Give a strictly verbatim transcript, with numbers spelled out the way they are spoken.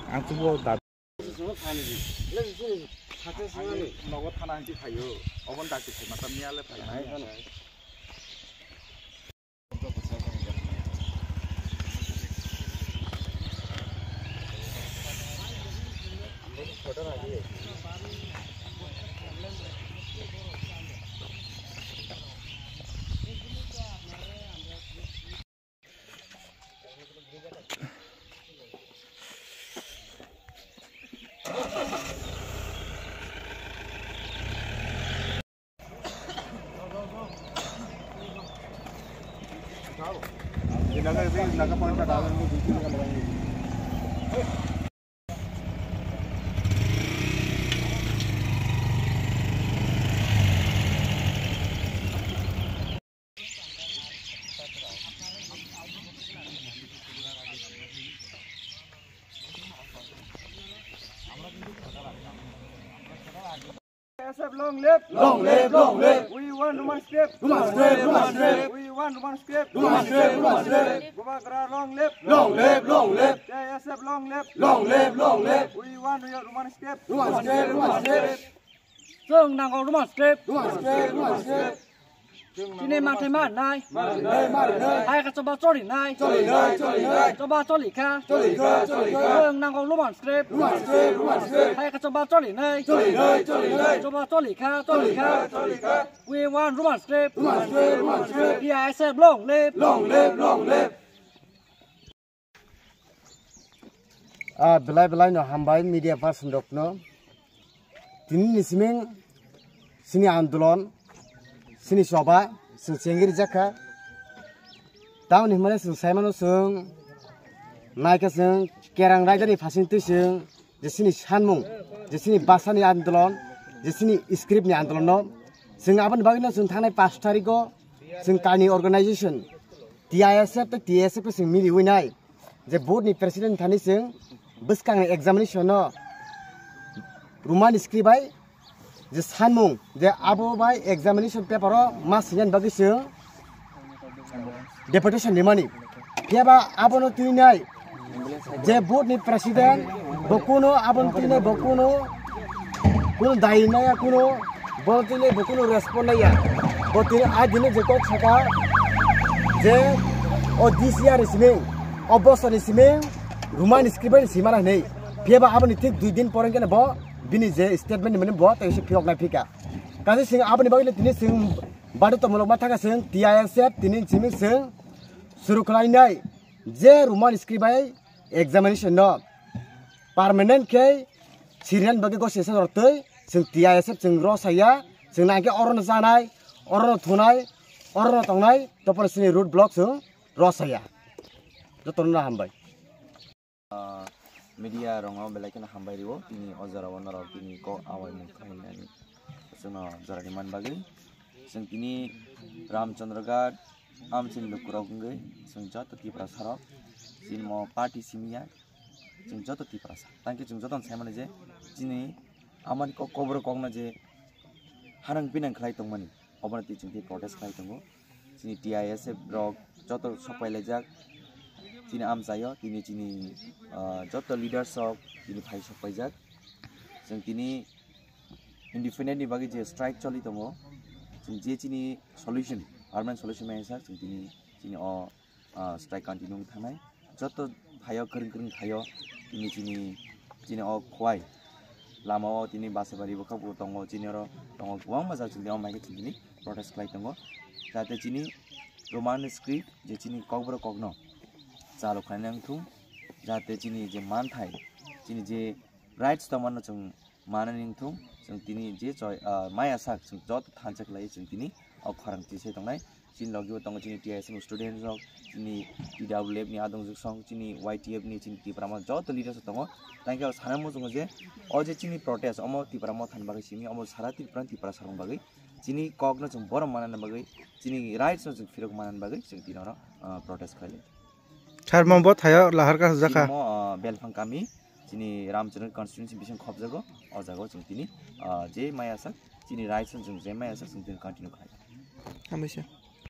Ang tubuo da. Nogo thana hinti phaio. Oboni dakti phai masa miya le phai. S F long live! Long live, long live! We want Roman script! Roman script, Roman script! We want Roman script! Roman script, Roman script! Bubagra long live! Long live, long live! T I S F long live! Long live, long live! We want Roman script! Roman script, Roman script! Chwng nango Roman script! Roman script, Roman script! Chini manthai manai. Marinai, marinai. Hai kha choba cholinai. Cholinai, cholinai. Choba cholikha. Cholikha, cholikha. Chwng nango Roman script. Roman script, Roman script. Hai kha choba cholinai. Cholinai, cholinai. Choba cholikha, cholikha. Cholikha, cholikha. We want Roman script. Roman script, Roman script. T I S F long live. Long live, long live. Ah, belai belai no hambai media person rok no. Tini ni siming sini andolon, sini soba, sini chengri jakha. Tamoni himane sini saimano sini naikha sini kerang raida ni phasing twi sini je sini sanmung, je sini basa ni andolon, je sini script ni andolon no. Sini aboni bagwi no sini thangnai pash tarikh o sini kani organization T I S F tei T S F sini mili wi nai. Je board ni president thani chwng bwskang ni examination no Roman script bai je sanmung je abo bai examination paper o ma singna bagwi chwng deputation rimani. Phiya ba abono twinai je board ni president bo kuno abono twinai bo kuno kuno dayi naya kuno bo twinai bo kuno respond naya bo twinai a dino je kok saka je o D C R ni siming o bosor ni siming Roman script bai simana hinwi. Phiya ba aboni thik dui din pore khe bo bini je statement ni mane bo tei se phiyok nai phika. Kaisa sing aboni bagwi le tini sing badu tomolok ma thaka sing T I S F tini simi sing suru khlai nai je Roman script bai examination no permanent khe sirinan bagwi go sesa rotoi sing T I S F sing ro saya sing nangke oro no janai oro no thunai oro no tongnai topor sini road block sing ro saya. Jotono hambai. Ah, media rokno belai kheno hambai rio, tini o jora o norok tini kok awai mung khlainani chwngno jora rimani bagwi. Chwng tini Ramchandra Ghat, amchini lukurok wngwi chwng joto Tiprasa rok, chini mo party simi ya, chwng joto Tiprasa. Tangkhe chwng jotono sai mano je chini amani kok, kokborok kokno je hanang pinang khlai tongmani. Obono twi chwng tei protest khlai tongo. Chini T I S F rok joto sok pailaijak. Chini amchaio tini chini, ah, joto leaders rok tini phai sok paijak. Chwng tini independent ni bagwi je strike choli tongo. Chwng je chini solution, permanent solution maya sak chwng tini, chini o ah, strike continue wng thangnai. Joto phaio kwrwng kwrwng phaio tini chini, chini o Khowai lama o tini Basabari bwkha bo tongo, chini oro tongo kwbangma jaga chini o mai khe chini protest khlai tongo. Jate chini Roman script je chini kokborok kokno chalo khlaina wng thung, jate chini je manthai, chini je rights tongmano chwng manani wngthung, chwng tini je choi, ah, maya sak chwng joto thansa khlai chwng tini o khorang twi se tongnai. Chini logi bo tongo chini T I S M student rok, chini T W F ni adong juk song, chini Y T F ni, chini Tipra Motha joto leaders rok tongo. Tangkhe o sana muchungo je o je chini protest omo Tipra Motha ni bagwi simi, omo sara Tripura ni Tiprasa rok ni bagwi chini kok no chwng borom manani bagwi, chini rights no chwng phirok manani bagwi chwng tini oro, ah, protest khlai lai. Tharmo bo thaio lahar ka hwjakha. Chini mo, ah, Belphang kami, chini Ramchandra constituency bising khobjago, o jaga o chwng tini, ah, je maya sak, chini rights no chwng je maya sak, chwng tini continue khlai. Hambai se.